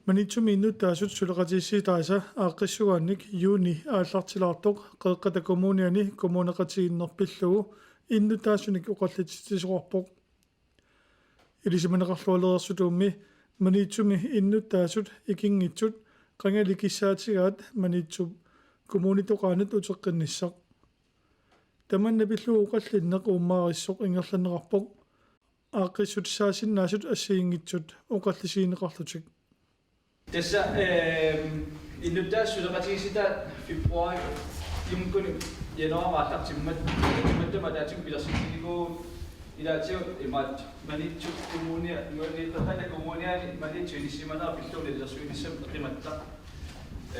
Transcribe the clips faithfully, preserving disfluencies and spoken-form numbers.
Maniitsumi innuttaasut suleqatigiissitaasa aaqqissugaannik juuni aallartilaartoq Qeqqata Kommuniani kommuneqatigiinneq pillugu innuttaasunik oqallitsitsisoqarpoq. Ilisimaneqarlualereersutumi Maniitsumi innuttaasut ikinngitsut qangali kissaatigaat Maniitsup kommunitoqaanut uteqqinnissaq. Tamanna pillugu oqallinneq uummaarissoq ingerlanneqarpoq aaqqissuussaasinnaasut assigiinngitsut oqallisigineqarlutik. Tassa, ehm, innuttaasut suleqatigiissitaat februaarip imukkuni januaarip aallartimmat, timmattum ataatsimi pilersinneqarnikuuvugut ilaatigut imaattoq Maniitsup Kommunia, imaluunniit Qeqqata Kommuniani Maniitsup inissisimanera pillugu nalilersuinissamut eqimattaq.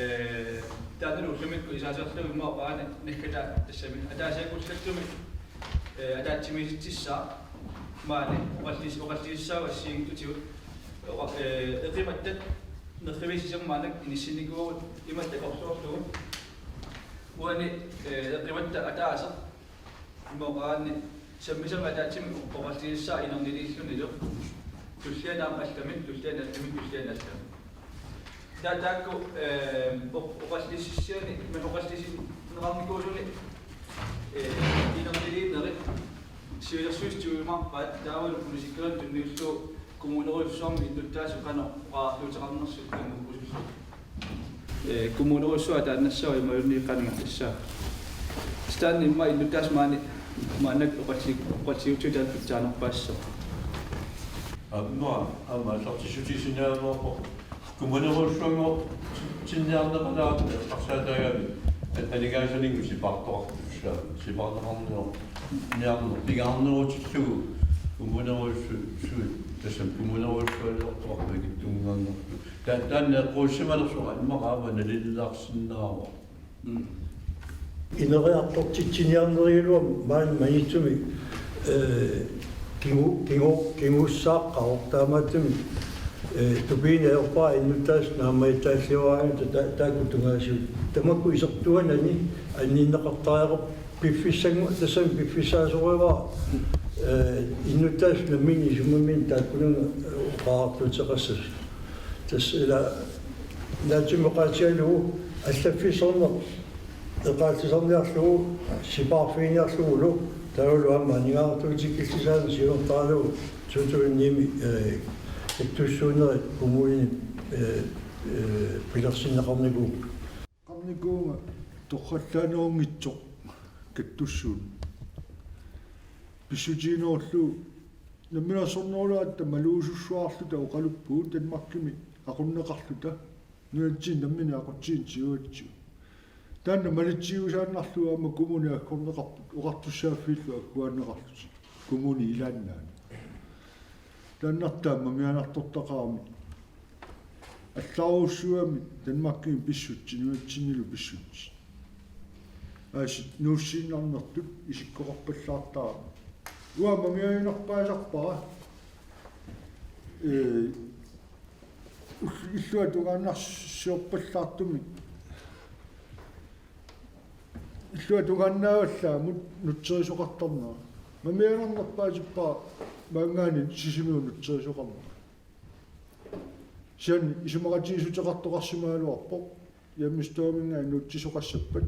Eh, taannalu ullumikkut isaasarlugu immaqa oqaanni naggataa tassami ataasiakkullattumi, eh, ataatsimiisitsissaaq maani oqallis-, oqallisissaagut assigiinngitsutigut. Oqa-, eh, eqimattat nerrivissaq sisamat maannakkut inissinnikuuvugut imatut takorluugalugu. Uani, eh, eqimattoq ataaseq immaqa oqaanni sammisami ataatsimik oqallisissaaq inerniliillunilu. Tulliani aamma allamik, tulliani allamik, tulliani allamik. Taava taakku, eh, oq-, oqallisissiani, men oqallisinneqarnikuusuni, eh, inerniliinerit siulersuisut tigujumaarpaat taavalu politikerinut tunniullugu kommunerujussuarmi innuttaasut qanoq oqariartuuteqarnersut qanoq ukkusullugu. Eh, kommunerujussuaq taannassava imaluunniit qanoq ingerlassaava? Taanna immaqa innuttaasut maani maannakkut oqalli-, oqallisigisutut taanna pitsaanerpaassaaq. Aamma, aamma aallartissutissiniaraluarpoq. Kommunerujussuanngortinniarneqalaartoq eqqarsaataagami aningaasalinnut sipaartoqartussaapput, sipaarneqarnera-, niarneq pingaarnerutillugu kommunerujussuit, tassami kommunerujussualiortoqartut ikittunnguanngortut. Ta-, taanna eqquussimalersoq immaqa aamma nalililaarsinnaavoq. Ineriartortitsiniarnerigaluaq maani Maniitsumi, eh, kingu-, kingu-, kingussaaqqavoq taamaattumik, eh, tupiineq ajorpara innuttaasut naammagittaallioraagut ta-, taakku tungaasigut. Tamakku isertuanani anninneqartariaqarpoq piffissangu-, tassami piffissaasorivara, eh, innuttaasut namminneq isumaminnik taakkununnga oqariartuuteqassasut. Tassa ila naatsumik oqaatigalugu allaffissorneq eqaallisarniarlugu sipaarfiginiarlugulu taavalu aamma aningaasartuutikkiartussaaneq siunertaralugu to tusind ni-mi, eh, kattussuunerit kommunini, eh, eh, pilersinneqarnikuupput. Qarnikuunga torrallaanerunngitsoq kattussuuneq pissutiginerullugu namminersornerulaarutta malugisussuarluta oqaluppugut Danmarkimi aqunneqarluta nunatsinni nammineq aqutsigu tigugatsigu. Taanna malitsigisuusaannarlugu aamma kommuni aggorneqarput oqartussaaffiillu agguaanneqarlutik kommuni ilaannaani. Taannartaa mamianartortaqarami. Allarujussuugami Danmarkimi pissutsit, nunatsinnilu pissutsit. Aasiit nuussiinnarnertut isikkoqarpallaartarami. Uanga mamiaginarpaasarpara. Ee, ull-, illuatungaannarsiorpallaartumik. Illuatungaannaavallaamut nutserisoqartarnera. Mamiaginarnerpaasippara maanngaanniit Sisimiut nutserisoqarnera. Kisianni isumaqatigiissuteqartoqarsimagaluarpoq. Hjemmestyremingaanniit nutsisoqassappat.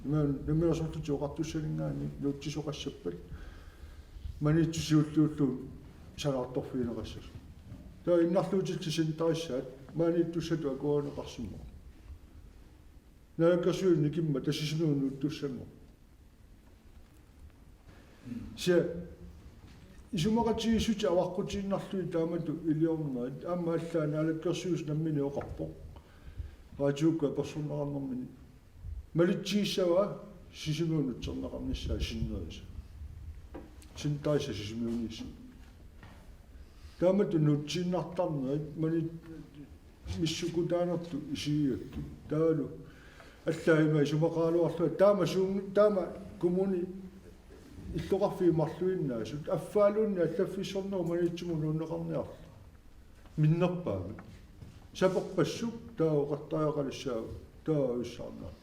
Ima-, namminersorlutik oqartussaninngaanniit nutsisoqassappat. Maniitsup siulliullugu sanaartorfigineqassasut. Taava innarluutillit sintarissaat maaniittussatut akuerineqarsimavoq. Naalakkersuisunit ikimmat tassisimiunut nuttussanngorput. Kisianni isumaqatigiissutit avaqqutiinnarlugit taamatut iliornerit aamma allaat Naalakkersuisut nammineq oqarpoq. Raatiukkut apersorneqarnermini. Malitsigissavaa Sisimiunut nutserneqarnissaa sinnerisa. Sinnerisa Sisimiuniissamut. Taamatut nutsiinnartarnerit mani missukkutaanertut isigigakkit. Taavalu allaat ima isumaqaraluarlunga taama suun-, taama kommuni illoqarfiit marluinnaasut affaaluunniit allaffissornerup Maniitsumut nuunneqarniarlugu. Minnerpaamik. Saperpassuk taava oqartariaqalissaagut taava avissaarneq.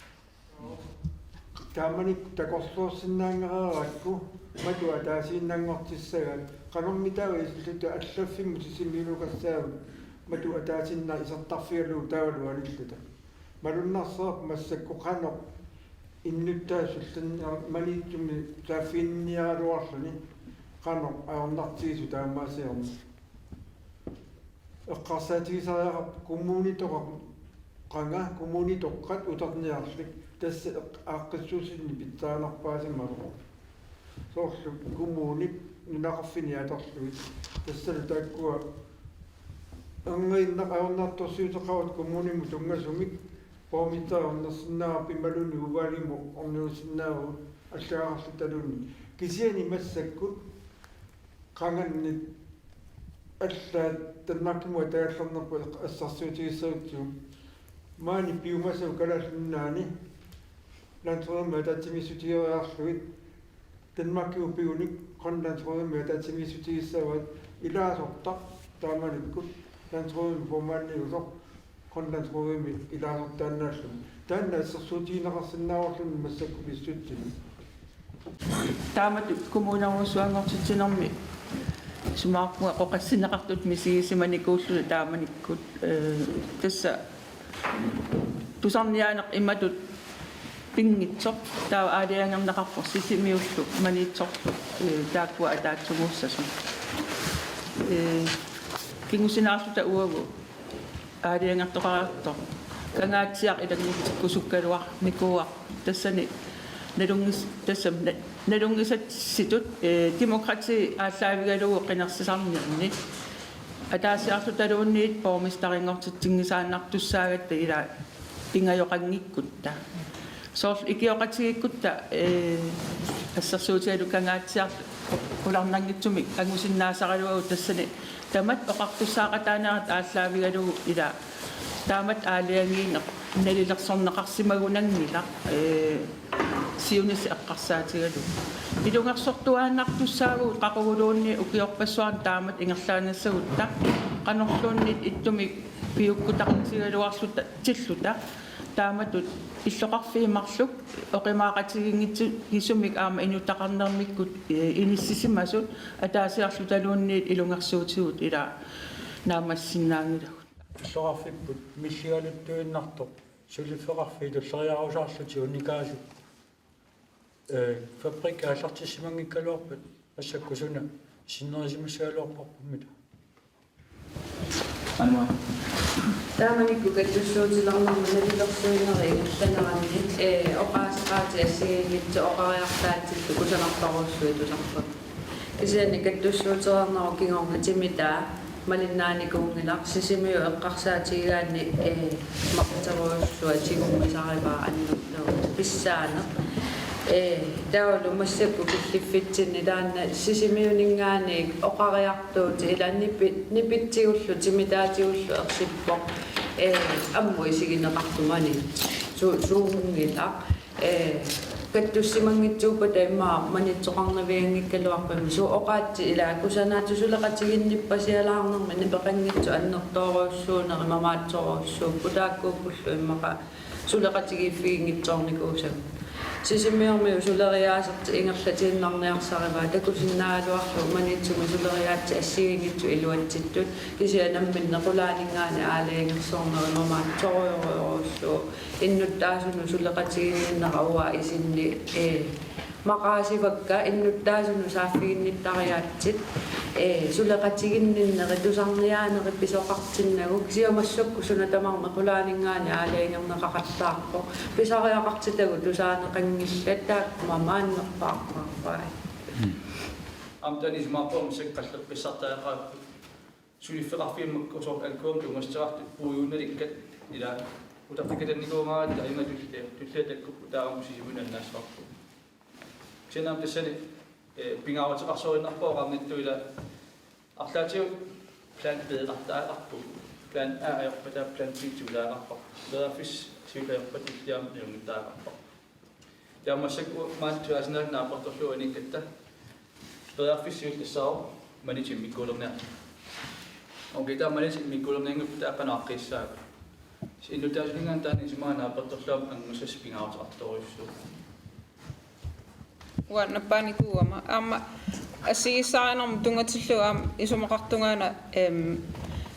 Taamani takorloorsinnaanngereerakku matuma ataasiinnanngortissagaat qanormitaava illuta allaffimmut Sisimiunukassaagut Matu ataasinnaavoq isertarfigalugu taavalu anilluta. Malunnarsereerpoq massakkut qanoq innuttaasut sullinniar-, Maniitsumi saaffiginniaraluarluni qanoq ajornartigisoq taamaasiorneq. Eqqarsaatigisariaqarpoq kommunitoqaq qanga, kommunitoqqat uterniarlik, tassa eq-, aaqqissuussineq pitsaanerpaasimavoq. Soorlu kommunit nunaqarfinni atorlugit. Tassalu taakkua erniinnaq ajornartorsiuteqarutta kommunimut tunngasumik borgmesteri ornersinnaavarput imaluunniit udvalgimut orniussinnaavarput allagaqarluta taluunniit. Kisianni massakkut qanganit allaat Danmarkimut atagallarnerput assersuutigissagutsigu. Maani piumasavut Kalaallit Nunaanni landsrådimut ataatsimiissutigeriarlugit Danmarkimut piunik Grønlandsrådimut ataatsimiissutigissavaat, ilaasortaq taamanikkut landsrådimi formandiusoq Grønlandsrådimi ilaasortaannaalluni. Taanna assersuutigineqarsinnaavorluni massakkut pissutsit. Taamatut kommunerujussuanngortitsinermi sumaarpunga oqassinneqartut misigisimanikuulluta taamanikkut, ee, tassa tusarniaaneq imatut pinngitsoq taava aalajangerneqarpoq Sisimiullu Maniitsorlu, ee, taakkua ataatsimoorlutik. Ee, kingusinaarluta uagut aalajangertoqariartoq Kangaatsiaq ilanngutsikkusukkaluarnikuuarput, tassani nalunngis-, tassami na-, nalunngisatsitut, ee, demokrati aallaavigalugu qinersisarninni ataasiarlutaluunniit borgmesterinngortitsinngisaannartussaagatta ilaa pingajoqanngikkutta. Soorlu ikioqatigiikkutta, ee, assersuutigalugu Kangaatsiarlu qularnanngitsumik angusinnaasaraluagut, tassani tamatta oqartussaaqataanerat aallaavigalugu ilaa taamatut aalajangiineq nalilersorneqarsimagunanngilaq, ee, siunissaq eqqarsaatigalugu. Ilungersortuaannartussaavugut qaquguluunniit ukiorpassuarni taamatut ingerlaannassagutta, qanorluunniit ittumik piukkutaqatigaluarluta tilluta. Taamatut illoqarfiit marluk oqimaaqatigiinngitsu-, -gisumik aamma inuttaqarnermikkut, ee, inissisimasut ataasiarlutaluunniit ilungersuutigut ilaa naammassisinnaanngilagut. Illoqarfipput milligaluttuinnartoq suliffeqarfiit tulleriiaarusaarlutik unikaasut, ee, fabrikkit aallartissimanngikkaluarpat massakkut suna sinnerisimassagaluarparput mita? Anma. Taamanikkut kattussuutilaarnermut nalilersuinerit ingerlaneranni, ee, oqaaseqaatit assigiinngitsut oqariartaatsillu kusanartorujussuit tusarput. Kisianni kattussuutereernerup kingorna timitaa malinnaanikuunngilaq, Sisimiut eqqarsaatigigaanni, ee, maqaterujussuaq tigummisarivaa annertuumik pissaaneq. Ee, taavalu massakkut killiffitsinni taanna Sisimiuninngaanniit oqariartuutit ilaa nipi-, nipitsigullu timitaatigullu ersippoq, ee, ammut isigineqartumani su-, suunngilaq. Ee, kattussimanngitsuuppata immaqa maniitsoqarnavianngikkaluarpammi, suu, oqaatsit ilaa kusanaatsut suleqatiginnippasialaarnermi nipeqanngitsut annertoorujussuunerit mamaatsorujussuupput, taakkuuppullu immaqa suleqatigiiffiginngitsoornikuusagut. Sisimiormiut suleriaasertik ingerlatiinnarniarsarivaa, takusinnaagaluarlugu Maniitsumi suleriaatsit assigiinngitsut iluatsittut, kisianni namminneq qulaaninngaanniit aalajangersornerit mamaatsorujorujorujussuuvoq. Innuttaasunut suleqatiginninnera uanga isinni, ee, maqaasivakka, innuttaasunut saaffiginnittariaatsit, ee, suleqatiginninnerit tusarniaanerit pisoqartinnagu, kisianni massakkut suna tamarmi qulaaninngaanniit aalajangerneqaqattaarpoq, pisariaqartitagut tusaaneqanngillat, taakku maannerpaarpaarpai. Aamma taanna isumaqarpunga massakkut qalleqqissartariaqarput. Suliffeqarfiit makku soorlu alkuam tunngassuteqartut puiguunnalikkat ilaa utertikkatannikuugaangatta ima tullia, tullia takkupput, taava aamma Sisimiunut annaassavarput. Kisianni aamma tassani, ee, pingaaruteqarsoriinnarpara oqarnittut ilaa arlaatigut plan B-qartariaqarpugut. Plan A ajorpata plan B tigulaaqarpoq. Periarfissaq siulleq ajorpata tulliani nalunngittariaqarpoq. Taava massakkut maani tusaasinnaasut naapertorlugu inikkatta. Periarfissaq siulleq tassaavoq Maniitsup immikkuulerniarneq. Okay, taava Maniitsup immikkuulernianngippat taava qanoq aaqqiissaagut? Innuttaasuninngaanniit taanna isumaga naapertorlugu angusassaq pingaaruteqartorujussuuvoq. Uanga nappaanikuugama. Aamma assigiissaarinermut tunngatillugu aamma isumaqartungaana, em,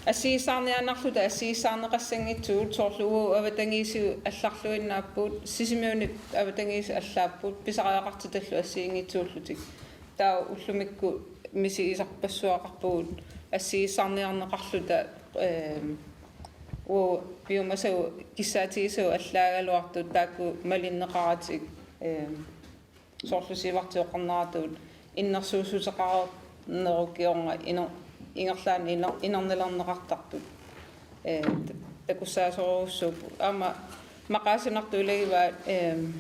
Assigiissaarniaannarluta assigiissaarneqassanngitsugut, soorlu uagut avatangiisigut allarluinnaapput, Sisimiunut avatangiisit allaapput, pisariaqartitallu assigiinngitsuullutik. Taava ullumikkut misigisarpassuaqarpugut assigiissaarniarneqarluta, ehm, uagut piumasagut kissaatigisagut allaagaluartut taakku malinneqaratik, ehm, soorlu Sivartip oqarneratut innersuussuteqarnerup kingorna iner-, ingerlaannaq iner-, inernilerneqartartut. Ee, ta-, takussaasorujussuupput. Aamma maqaasinartut ilagivaat, eem,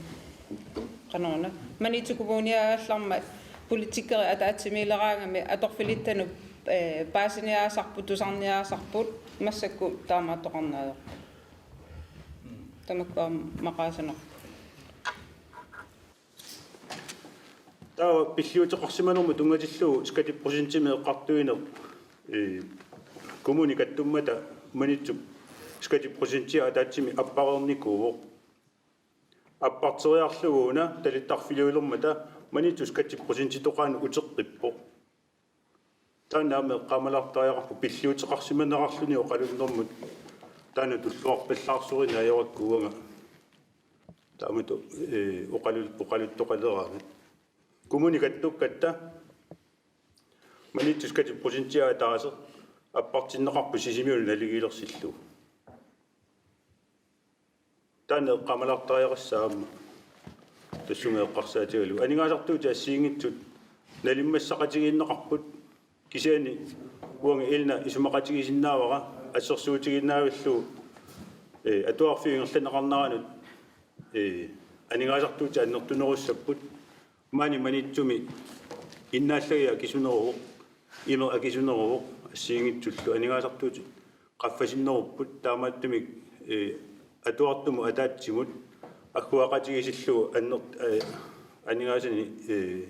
qanoruna. Maniitsup Kommuniagallarmat politikerit ataatsimiileraangamik atorfilittanut, ee, paasiniaasarput, tusarniaasarput, massakkut taamaattoqarneq ajorput. Tamakku aamma maqaasinarput. Taava pilliuteqarsimanermut tunngatillugu skatteprocentimik eqqartuineq, ee, kommuni kattummata Maniitsup skatteprocentia ataatsimik appareernikuuvoq. Apparteriarlugu una talittarfiliulermata Maniitsup skatteprocentitoqaanut uteqqippoq. Taanna aamma eqqaamalaartariaqarpoq pilliuteqarsimanerarluni oqalunnermut, taanna tulluarpallaarsorinneq ajorakku uanga taamatut, ee, oqalu-, oqaluttoqaleraangat. Kommuni kattukkatta Maniitsup skatteprocentia ataaseq appartinneqarpoq Sisimiunut naligiilersillugu. Taanna eqqaamalaartariaqassaaq aamma tassunga eqqarsaatigalugu. Aningaasartuutit assigiinngitsut nalimmassaqatigiinneqarput, kisianni uanga Elna isumaqatigisinnaavara assersuutigiinnaavillugu, ee, atuarfiup ingerlanneqarneranut, ee, aningaasartuutit annertunerussapput. Maani Maniitsumi innaallagiaq akisuneruvoq, imeq akisuneruvoq, assigiinngitsullu aningaasartuutit qaffasinnerupput, taamaattumik, ee, atuartumut ataatsimut agguaqatigiissillugu anner-, ee, aningaasanik, ee,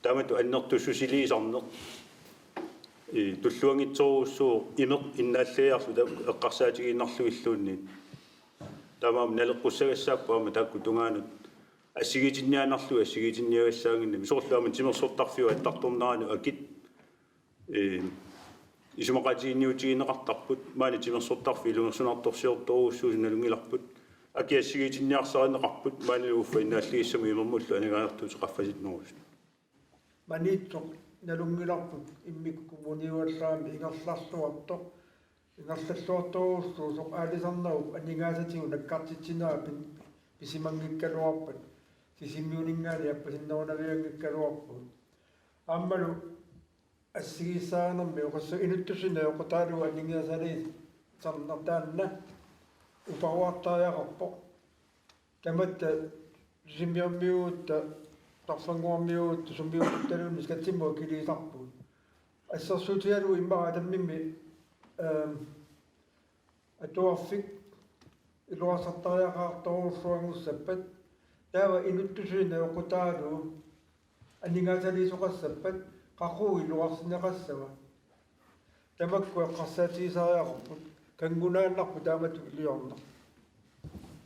taamatut annertussusiliisarneq, ee, tulluanngitsorujussuuvoq imeq innaallagiarluta eqqarsaatigiinnarlugilluunniit. Taamaammat naleqqussagassaappoq aamma taakku tungaanut assigiitinniaannarlugit assigiitinniagassaannginnami. Soorlu aamma timersortarfiup attartorneranut akit, ee, isumaqatiginninniutigineqartarput, maani timersortarfik ilungersunartorsiortorujussuusoq nalunngilarput, akit assigiitinniarsarineqarput, maanilu uffa innaallagissamut imermullu aningaasartuutit qaffasinnerusut. Maniitsoq nalunngilarput immikkut kommuniugallarami ingerlalluartoq, ingerlalluartorujussuusoq aalisarnerup aningaasatigut nakkartitsinera pin-, pisimanngikkaluarpat, Sisimiuninngaanniit appasinnerunavianngikkaluarpugut. Aammalu assigiissaarinermi oqassu-, inuttusineq oqutaalugu aningaasaliisarneq taanna uparuartariaqarpoq. Tamatta Sisimiormiuutta, Tarfanguarmiuutta, sumiuuttaluunniit skattimut akiliisarpugut. Assersuutigalugu immaqa tamarmik, ehm, atuarfik iluarsartariaqartorujussuanngorput, taava inuttusineq oqutaalugu aningaasaliisoqassappat qaqugu iluarsineqassava? Tamakku eqqarsaatigisariaqarput, kanngunaannarpoq taamatut iliorneq.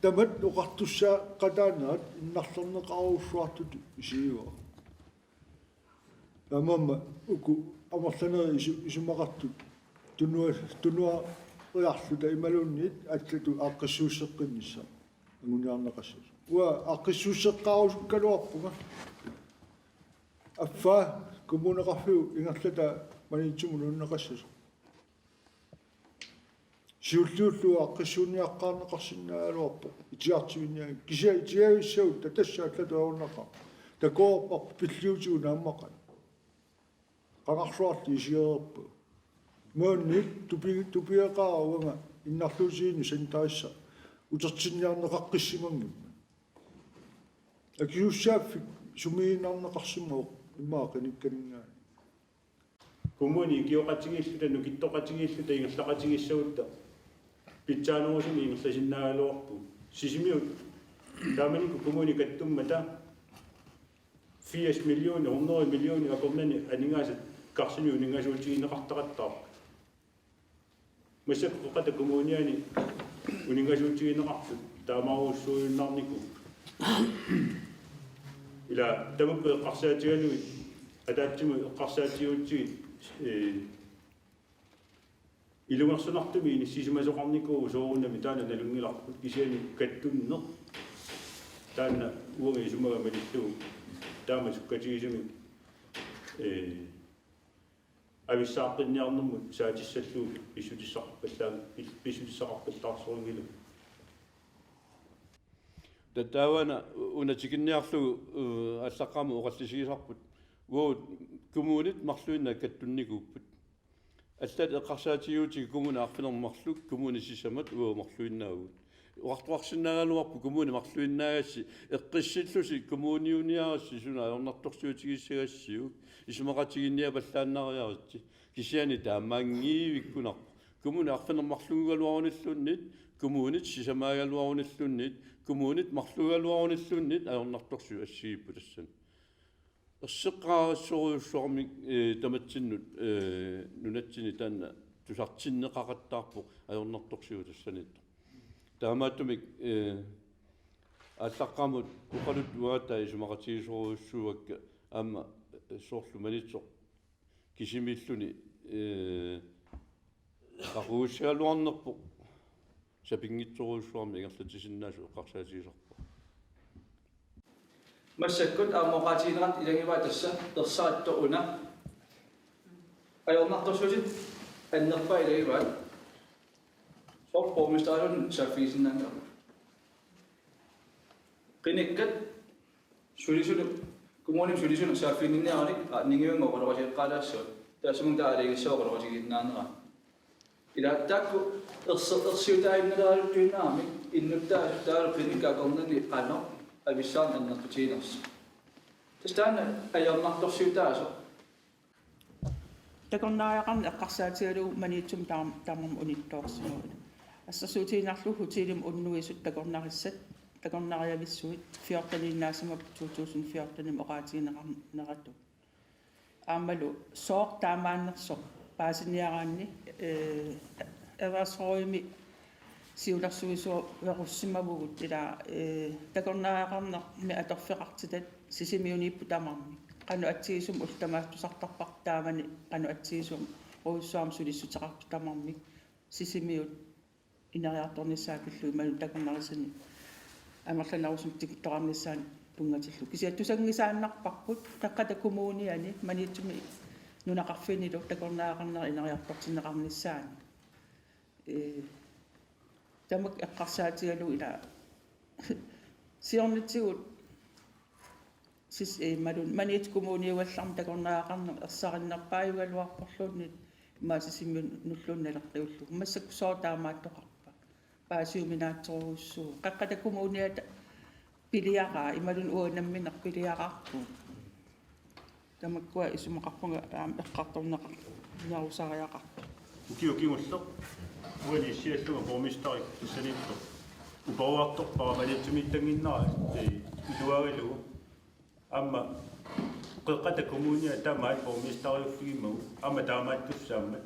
Tamat oqartussaaqataanerat innarlerneqarujussuartutut isigivara. Taamaammat uku amerlanerit isu-, isumaqartut tunua-, tunuariarluta imaluunniit allatut aaqqissuusseqqinnissaq anguniarneqassasoq. Uanga aaqqissuusseqqaarusukkaluarpunga. Affaa kommuneqarfiup ingerlataa Maniitsumut nuunneqassasoq. Siulliullugu aaqqissuunniaqqaarneqarsinnaagaluarpoq itigartivinniarlugu. Kisianni itigissagutta tassa allatut ajornaqaaq. Takoorpar pilliutigut naammaqai. Qangarsuarli isigereerpagut. Maanni tupi-, tupigeqaara uanga innarluutigiinnut sanitarissaq utertinniarneqaqqissimanngimmat. Akisussaaffik sumiinnarneqarsimavoq immaqa qinikkaninngaanniit. Kommuni ikioqatigiilluta, nukittoqatigiilluta, ingerlaqatigissagutta pitsaanerusunik ingerlasinnaagaluarpugut. Sisimiut taamanikkut kommuni kattummata firs millioner, hundrede millioner akornanni aningaasat karsinik uninngasuutigineqartaqattaarput. Massakkut Qeqqata Kommuniani uninngasuutigineqartut taamaarujussuujunnaarnikuupput. Ila tamakku eqqarsaatigalugit, ataatsimut eqqarsaatigigutsigit, ee, Ilungersunartumik inissisimasoqarnikuuvoq soorunami taanna nalunngilarput kisianni kattunneq. Taanna uanga isumaga malillugu taama sukkatigisumik, ee, avissaaqqinniarnermut saatissallugu pissutissaqarpallaa-, pis-, pissutissaqarpallaarsorinngilanga. Ta-, taavana una tikinniarlugu, øh, aallaqqaammut oqallisigisarput. Uagut kommunit marluinnaat kattunnikuupput. Allat eqqarsaatigiutigit kommuni arfineq-marluk, kommuni sisamat uagut marluinnaavugut. Oqartoqarsinnaagaluarpoq kommuni marluinnaagassi, eqqissillusi kommuniuniagassi suna ajornartorsiutigissagassiuk, isumaqatigiinniapallaannariaritsi. Kisianni taamaanngivikkunarpoq. Kommuni arfineq-marlunngikkaluarunilluunniit, kommunit sisamaagaluarunilluunniit, kommunit marlugaluarunilluunniit ajornartorsiut assigiipput tassani. Erseqqaarissorujussuarmik, ee, tamatsinnut, ee, nunatsinni taanna tusartinneqaqattaarpoq ajornartorsiut tassaniittoq. Taamaattumik, ee, aallaqqaammut oqaluttuaata isumaqatigisorujussuuakka aamma, ee, soorlu Maniitsoq kisimiilluni, ee, qaqugussagaluarnerpoq sapinngitsorujussuarmik ingerlatsisinnaasoq eqqarsaatigisarpara. Massakkut aamma oqaatigineqartoq ilagivaat tassa ersarittoq una. Ajornartorsiutit annerpaat ilagivaat. Soorlu borgmesteriluunniit saaffigisinnaanngilaq. Qinikkat sulisunut, kommunimi sulisunut saaffiginninniarneq, aa, ningiunnga oqaloqatigeqqaalaassavut. Taassumalu taava aalajangissavat oqaloqatigiinnaanera. Ila taakku erse-, ersiutaaginnaraluttuinnaramik innuttaasut taavalu qinikkat akornanni qanoq avissaarneq annertutiginersoq. Tassa taanna ajornartorsiutaasoq. Takornariaqarneq eqqarsaatigalugu Maniitsumi taam-, tamarmik unittoorsimavoq. Assersuutigiinnarlugu hotelimi unnuisut takornarissat, takornariavissuit fjorteniinnaasimapput to tusind fjortenimi oqaatigineqarneratut. Aammalu sooq taamaannersoq paasiniaraanni, ee, erhvervsrådimi siulersuisuusimavugut ila, ee, takornariaqarnermi atorfeqartitat Sisimiuniipput tamarmik. Qanoq atsigisumik ullut tamaat tusartarparput taamani qanoq atsigisumik rujussuarmik sulissuteqartut tamarmik Sisimiut ineriartornissaat pillugit imaluunniit takornarisanik amerlanerusumik tikittoqarnissaanut tunngatillugu. Kisianni tusanngisaannarparput Qeqqata Kommuniani Maniitsumi nunaqarfinnilu takornariaqarneq ineriartortinneqarnissaanut. Ee, tamakku eqqarsaatigalugu ila siornatigut sis-, ee, imaluunniit Maniitsup kommuniugallarmat takornariaqarneq ersarinnerpaajugaluarporluunniit immaqa Sisimiunulluunniit naleqqiullugu. Massakkut sooq taamaattoqarpa? Paasiuminaatsorujussuuvoq. Qeqqata Kommuniata piliaraa, imaluunniit uanga nammineq piliaraarpugut. Tamakkua isumaqarpunga aamma eqqartorneqar-, -nerusariaqartoq. Ukioq kingulleq uani issiallunga borgmesterip tassaniittoq uparuartorpara Maniitsumiittannginnera, ee, iluagalugu. Aamma Qeqqata Kommunia tamaat borgmesteriuffigimagu aamma taamaattussaammat.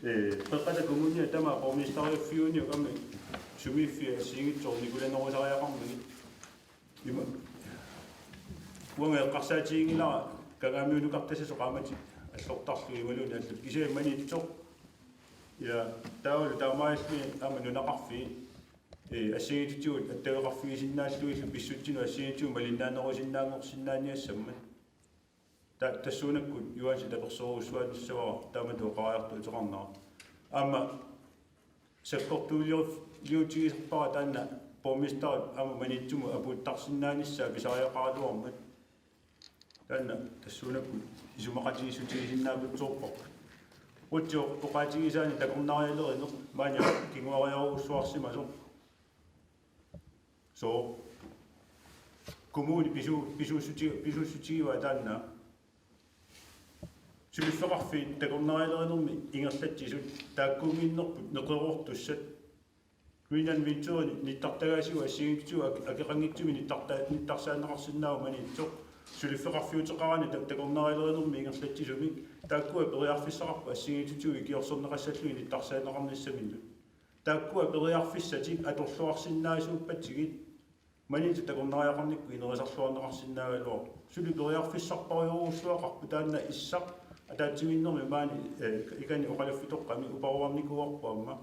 Ee, Qeqqata Kommunia tamaat borgmesteriuffiginiuk aamma sumiiffia assigiinngitsunik nikulanerusariaqarmagit. Ima. Uanga eqqarsaatiginngilara Kangaamiunukartassasoq qaammatit allortarlugit imaluunniit allat kisianni Maniitsoq. Ja, taavalu taamaalilluni aamma nunaqarfii, ee, assigiinngitsutigut attaveqarfigisinnaallugillu pissutsinut assigiinngitsutigut malinnaanerusinnaanngorsinnaaniassammat. Ta-, tassuunakkut Johansi tapersersorujussuanissavara taamatut oqariartuuteqarnera. Aamma sakkortuuliorf-, -liutigisarpara taanna borgmesterip aamma Maniitsumut apuuttarsinnaanissaa pisariaqaraluarmat. Taanna tassuunakkut isumaqatigiissutigisinnaavitsoorparput. Uagut oqaatigisaani takornarialerineq maani kinguariarujussuarsimasoq. Sooq kommuni pisu-, pisuussuti-, pisuussutigivaa taanna? Suliffeqarfiit takornarialerinermi ingerlatsisut taakkuunnginnerput neqeroortussat. Greenland Ventureni nittartagaasigut assigiinngitsutigut ak-, akeqanngitsumik nittarta-, nittarsaanneqarsinnaavoq Maniitsoq. Suliffeqarfiuteqarani ta-, takornarialerinermi ingerlatsisumik taakkua periarfissaqarput assigiinngitsutigut ikiorserneqassallugit nittarsaanneqarnissaminnut. Taakkua periarfissatik atorluarsinnaasuuppatsigit Maniitsup takornariaqarnikkut inerisarluarneqarsinnaagaluarpoq. Suli periarfissarpassuarujorujussuaqarpoq taanna issaq Ataatsimiinnermi maani, eh, ikani oqaluffitoqqami uparuarnikuuarput aamma.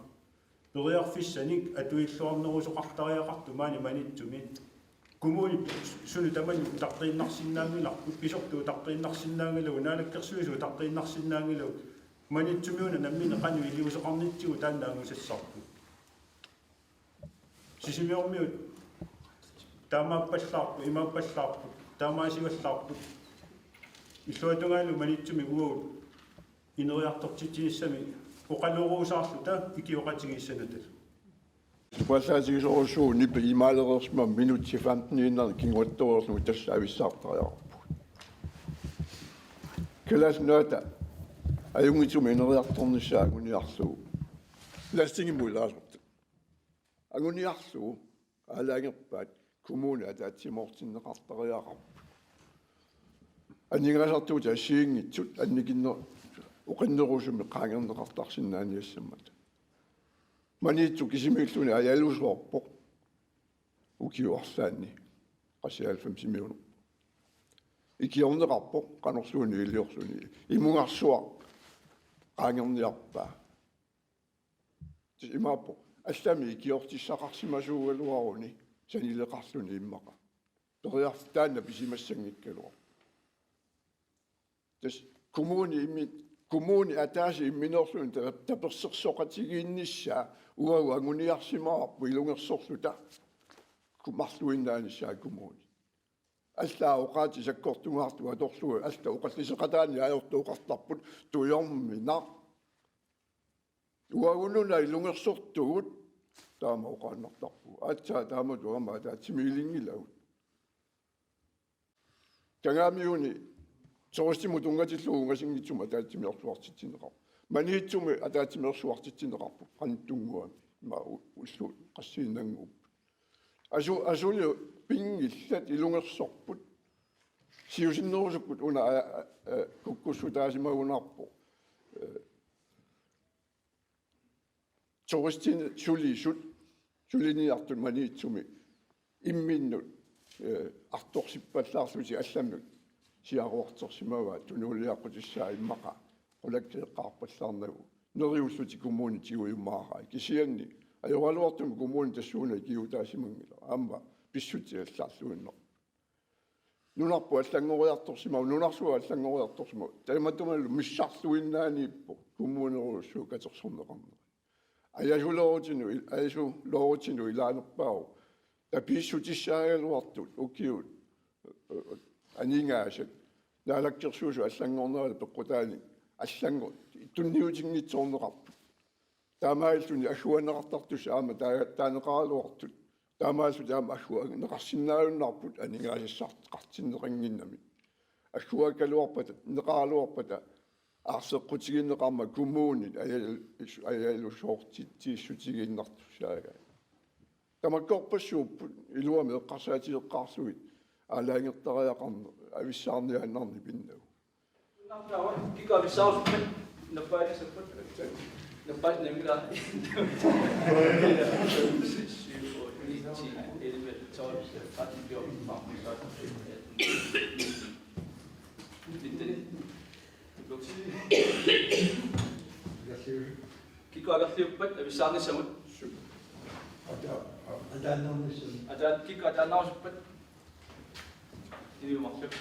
Periarfissanik atuilluarnerusoqartariaqartoq maani Maniitsumi. Kommuni suli tamanna utaqqiinnarsinnaanngilarput, pisortaq utaqqiinnarsinnaanngilagut, Naalakkersuisut utaqqiinnarsinnaanngilagut. Maniitsumi una nammineq qanoq iliuuseqarnitsigut taanna angusassarput. Sisimiormiut taamaappallaarput, imaappallaarput, taamaasivallaarput. Illuatungaalu Maniitsumi uagut ineriartortitsinissamik oqaluurusaarluta ikioqatigiissanut. Supallaatigisorujussuuvoq nipi imaalereersimammat minutsit femteniinnarnik kinguaattoreerlugu tassa avissaartariaqarpugut. Kalaallit Nunaata ajunngitsumik ineriartornissaa anguniarlugu. Landstingimut ilaasortat. Anguniarlugu aalajangerpaat kommuni ataatsimoortinneqartariaqarput. Aningaasartuutit assigiinngitsut annikinner-, oqinnerusumik qaangerneqartarsinnaaniassammata. Maniitsup kisimiilluni ajalusoorpoq ukiup arlaanni qassit halvfemsimiunerpoq. Ikiorneqarpoq qanorluunniit iliorluni. Imunngarsuaq qaangerniarpaa. Tassa imaappoq, allamik ikiortissaqarsimasuugaluaruni sanileqarluni immaqa. Periarfissaq taanna pisimassanngikkaluarpoq. Tassa kommuni immi-, kommuni ataaseq imminorluni ta-, tapersersoqatigiinnissaa uagut anguniarsimavarput ilungersorluta ku-, marluinnaanissaa kommuni. Allaat oqaatsit sakkortungaartut atorlugit allat oqalliseqataanni ajortoqartarput tujorminaq. Uagut nunat ilungersortugut taama oqaannartarpugut. Aatsaat taamatut aamma ataatsimiilinngilagut. Kangaamiuni turistimut tunngatillugu ungasinngitsumik ataatsimeersuartitsineqarpoq. Maniitsumi ataatsimeersuartitsineqarpoq qanoq tunngaviuk? Ima u-, ullut qassiinnannguupput. Asu-, asuli pinngillat ilungersorput. Siusinnerusukkut una a-, a-, a-, kukkussutaasimagunarpoq. Eh, turistinik sulisut, suliniartut Maniitsumi imminnut, eh, artorsippallaarlutik allamik siaruartersimavaat, tunuliaqqutissaat immaqa qulakkeeqqaarpallaarnagu. Neriullutik kommunit tigujumaarai. Kisianni ajoraluartumik kommuni tassuuna ikiuutaasimanngilaq. Aamma pissutsit allarluinnarput. Nunarput allanngoriartorsimavoq, nunarsuaq allanngoriartorsimavoq. Tamatumalu missarluinnaaniippoq kommunerujussuup katersorneqarnera. Ajasuloorutinut il-, ajasuloorutinut ilaanerpaavoq. Tapiissutissaagaluartut ukiut, eh, aningaasat. Naalakkersuisut allanngornerata peqqutaanik allanngor-, tunniutinngitsoorneqarput. Taamaalilluni agguaanneqartartussat aamma taa-, taaneqaraluartut. Taamaalillutik aamma agguaanneqarsinnaajunnaarput aningaasassaqartinneqannginnami. Agguaakkaluarpata, neqaraluarpata aarleqqutigineqarmat kommunit ajal-, ajalusoortitsiissutigiinnartussaagaat. Tamakkorpassuupput iluamik eqqarsaatigeqqaarlugit aalajangertariaqarneq avissaarniaannarneq pinnagu. Kikka avissaarusuppit, nappaalissappit, nappaat namila. Syv, otte, ni, ti, elleve, tolv, tretten, fjorten, femten, seksten, atten, nitten. Kikka akerliuppat avissaarnissamut. Ataannernissamut. Ataat-, kikka ataannarusuppat. Iliumarluk.